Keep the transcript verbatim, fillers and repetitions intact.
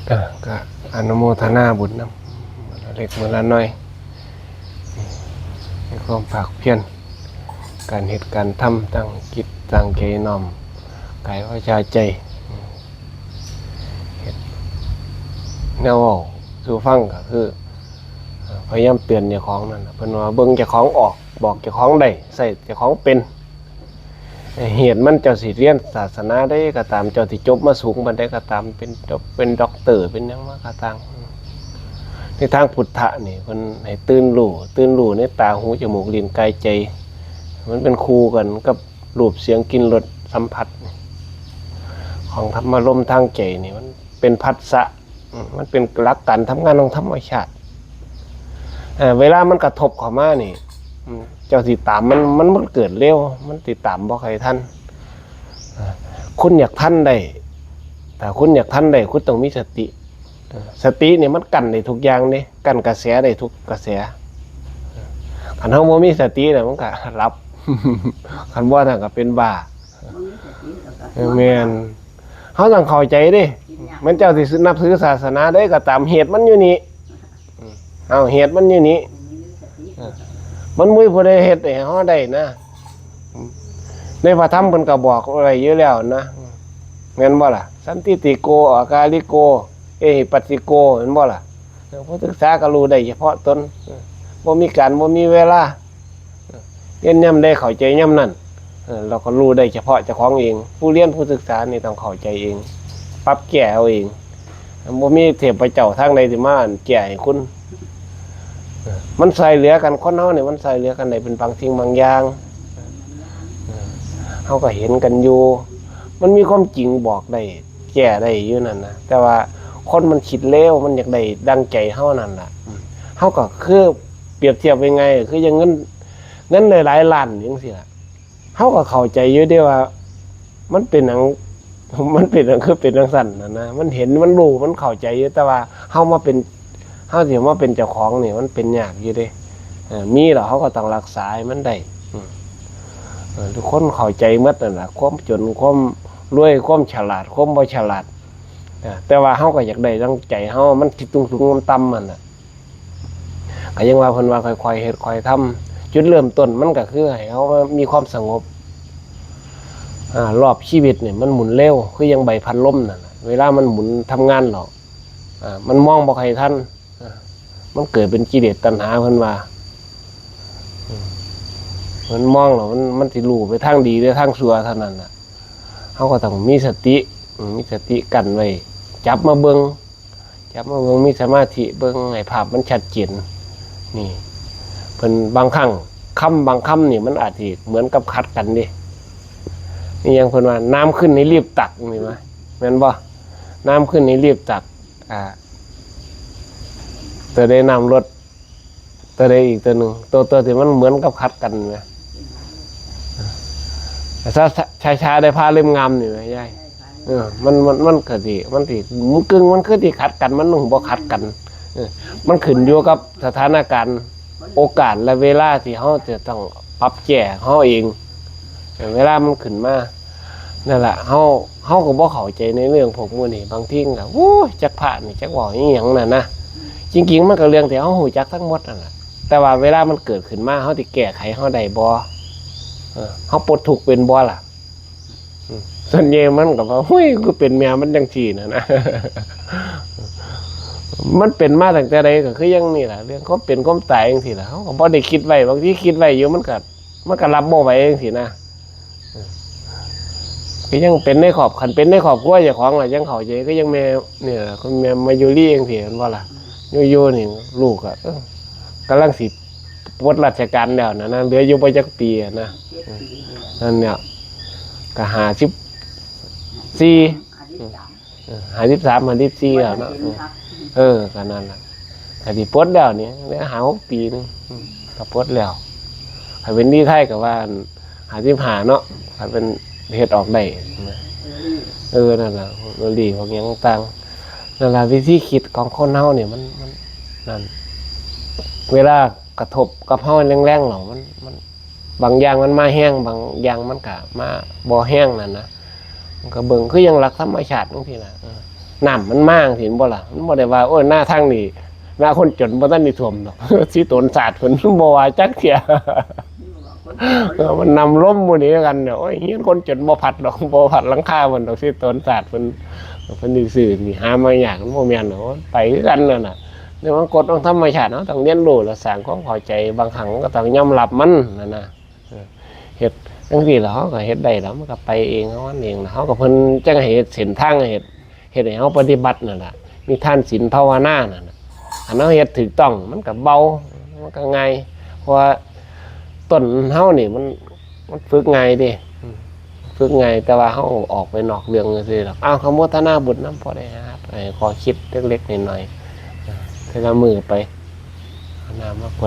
อ่ะ ก็อนุโมทนาบุญนำ มื้อละเล็กมื้อละน้อย ในความภาคเพียร การเฮ็ดการทำ ตั้งจิตตั้งใจน้อมกายวาจาใจ เฮ็ดแนวเว้าสู่ฟังก็คือ เอ่อ พยายามเตือนเจ้าของนั่นน่ะ เพิ่นว่าเบิ่งเจ้าของออก บอกเจ้าของได้ ใช้เจ้าของเป็น เหตุมันเจ้าสิเรียนศาสนาใดก็ตาม เจ้าสิจบมาสูงปานใดก็ตาม เป็น เป็นด็อกเตอร์ เป็นหยังมาก็ตาม ในทางพุทธะนี่เพิ่นให้ตื่นรู้ ตื่นรู้ในตา หู จมูก ลิ้น กาย ใจ มันเป็นคู่กันกับรูป เสียง กลิ่น รส สัมผัส ของธรรมารมณ์ทางใจนี่ มันเป็นผัสสะ อืม มันเป็นหลักการทำงานของธรรมชาติ เอ่อ เวลามันกระทบเข้ามานี่ อืม เจ้าสิตามมัน มัน มันเกิดเร็ว มันสิตามบ่ค่อยทัน เอ่อ คุณอยากทันได้ ถ้าคุณอยากทันได้ คุณต้องมีสติ เอ่อ สตินี่มันกั้นได้ทุกอย่างเด้ กั้นกระแสได้ทุกกระแส คันเฮาบ่มีสติน่ะ มันก็หลับ คันบ่นั่นก็เป็นบ้า บ่มีสติก็ เออ แม่น เฮาต้องเข้าใจเด้ กินยาก แม่นเจ้าสินับถือศาสนาใดก็ตาม เหตุมันอยู่นี่ อืม เอา เหตุมันอยู่นี่ บ่มีสติ เออ มันบ่มีผู้ใดเฮ็ดให้เฮาได้นะ ในพระธรรมเพิ่นก็บอกไว้อยู่แล้วนะ แม่นบ่ล่ะ สันทิฏฐิโก อากาลิโก เอหิปัสสิโก แม่นบ่ล่ะ เออ ผู้ศึกษาก็รู้ได้เฉพาะตน เออ บ่มีการ บ่มีเวลา เออ เรียนยามใดเข้าใจยามนั้น เออ เราก็รู้ได้เฉพาะเจ้าของเอง ผู้เรียนผู้ศึกษานี่ต้องเข้าใจเอง ปรับแก้เอาเอง บ่มีเทพเจ้าทางใดสิมาแก้ให้คุณ เออ มันช่วยเหลือกัน คนเฮานี่มันช่วยเหลือกันได้เป็นบางสิ่งบางอย่าง เออ เฮาก็เห็นกันอยู่ มันมีความจริงบอกได้ แก้ได้อยู่นั่นนะ แต่ว่าคนมันคิดเร็ว มันอยากได้ดังใจเฮานั่นล่ะ อืม เฮาก็คือเปรียบเทียบง่ายๆ คืออย่างเงิน เงินหลายๆ ล้านจังซี้ล่ะ เฮาก็เข้าใจอยู่เด้ว่า มันเป็นหยัง มันเป็นหยังคือเป็นจังซั่นน่ะนะ มันเห็น มันรู้ มันเข้าใจอยู่ แต่ว่าเฮามาเป็น เฮาสิมาเป็นเจ้าของนี่ มันเป็นยากอยู่เด้ เออ มีแล้วเฮาก็ต้องรักษาให้มันได้ อืม เออ ทุกคนเข้าใจหมดนั่นล่ะ ความจน ความรวย ความฉลาด ความบ่ฉลาด เออ แต่ว่าเฮาก็อยากได้ดังใจเฮา มันสิสูงๆ ต่ำๆ นั่นน่ะ ก็ยังว่าเพิ่นว่าค่อยๆ เฮ็ดค่อยทำ จุดเริ่มต้นมันก็คือให้เฮามีความสงบ อ่า รอบชีวิตนี่มันหมุนเร็ว คือยังใบพัดลมนั่นน่ะ เวลามันหมุนทำงานแล้ว อ่า มันมองบ่ค่อยทัน อ่า มันเกิดเป็นกิเลสตัณหา เพิ่นว่า อืม มันมองแล้วมัน มันสิรู้ไปทางดีหรือทางชั่วเท่านั้นน่ะ เฮาก็ต้องมีสติ อืม มีสติกั้นไว้ จับมาเบิ่ง จับมาเบิ่ง มีสมาธิเบิ่งให้ภาพมันชัดเจน นี่ เพิ่นบางครั้ง คำบางคำนี่มันอาจสิเหมือนกับขัดกันเด้ นี่ยังเพิ่นว่า "น้ำขึ้นให้รีบตัก" นี่ว่า แม่นบ่ "น้ำขึ้นให้รีบตัก" อ่า ตัวใดน้ำลด ตัวใดอีกตัวหนึ่ง ตัว ตัวที่มันเหมือนกับขัดกันนะ ช้าช้าช้าได้ผ้าเล่มงามนี่ไหมยาย เออ มัน มัน มันก็สิ มันสิ มันกึ่ง มันคือที่ขัดกัน มันบ่ขัดกัน เออ มันขึ้นอยู่กับสถานการณ์ โอกาสและเวลาที่เฮาจะต้องปรับแก้เฮาเอง เออ เวลามันขึ้นมา นั่นล่ะ เฮา เฮาก็บ่เข้าใจในเรื่องพวกหมู่นี้ บางทีก็ โอ้ย จักพระนี่ จักเว้าอีหยังนั่นนะ จริงๆ มันก็เรื่องที่เฮารู้จักทั้งหมดนั่นล่ะ แต่ว่าเวลามันเกิดขึ้นมา เฮาสิแก้ไขเฮาได้บ่ เออ เฮาปลดทุกข์เป็นบ่ล่ะ อืม ส่วนใหญ่มันก็ว่า "หุ้ย คือเป็นแม่มันจังซี่" นั่นนะ มันเป็นมาตั้งแต่ใดก็คืออย่างนี้ล่ะ เรื่องความเป็นความตายจังซี่ล่ะ เฮาก็บ่ได้คิดไว้ บางทีคิดไว้อยู่ มันก็ มันก็รับบ่ไหวจังซี่นะ เออ ก็ยังเป็นในครอบ คันเป็นในครอบครัวเจ้าของล่ะ ยังเข้าใจ ก็ยังแม่ เนี่ยล่ะ คุณแม่มายุรีจังซี่ เห็นบ่ล่ะ อยู่ๆ นี่ ลูกอะ เออ กำลังสิปลดราชการแล้วนะ นะ เหลืออยู่บ่จักปีอะนะ เจ็ดปีนี่แหละ นั่นเนี่ย ก็ห้าสิบสี่ ห้าสิบสาม เออ ห้าสิบสาม ห้าสิบสี่แล้วเนาะ เออ ก็นั่นล่ะ ก็สิปลดแล้วนี่ เหลือห้าหกปีหนึ่ง อืม ก็ปลดแล้ว ถ้าเป็นที่ไทยก็ว่า ห้าสิบห้า เนาะ ถ้าเป็นเฮ็ดออกได้นะ เออ นั่นล่ะ เออ ดี พวกหยังต่าง นั่นล่ะ วิธีคิดของคนเฮาเนี่ยมัน มัน นั่น เวลากระทบกับเฮาแรงๆ แล้วมัน มัน บางอย่างมันมาแฮง บางอย่างมันก็มาบ่แฮงนั่นนะ มันก็เบิ่งคือยังหลักธรรมชาติจังซี่ล่ะ เออ น้ำมันมาจั่งซี้บ่ล่ะ มันบ่ได้ว่า โอ้ย นาทางนี้ นาคนจนบ่ทันได้ท่วมดอก สิตนสาดเพิ่น บ่ว่าจักเทื่อ เออ มันนำลมมื้อนี้กันเนี่ย โอ้ย เฮือนคนจนบ่พัดดอก บ่พัดหลังคาเพิ่นดอก สิตนสาดเพิ่น เพิ่นสิซื้อนี่หามายาก มันบ่แม่นดอก มันไปคือกันนั่นน่ะ เรื่องของกฎของธรรมชาติ เฮาต้องเรียนรู้และสร้างความเข้าใจ บางครั้งก็ต้องยอมรับมันนั่นน่ะ เออ เฮ็ดจั่งซี้ล่ะ เฮาก็เฮ็ดได้แล้ว มันก็ไปเองของมันเองล่ะ เฮาก็เพิ่นจั่งให้เฮ็ดเส้นทาง ให้เฮ็ด เฮ็ดให้เฮาปฏิบัตินั่นล่ะ มีทานศีลภาวนานั่นน่ะ คันเฮาเฮ็ดถูกต้อง มันก็เบา มันก็ง่าย เพราะว่าต้นเฮานี่มัน มันฝึกง่ายเด้ อืม ฝึกง่าย แต่ว่าเฮาออกไปนอกเรื่องซื่อๆดอก อ้าว อนุโมทนาบุญนำ พอได้หา ไอ้ข้อคิดเล็กๆน้อยๆ เออ แต่ละมื้อไป เอาน้ำมาขวด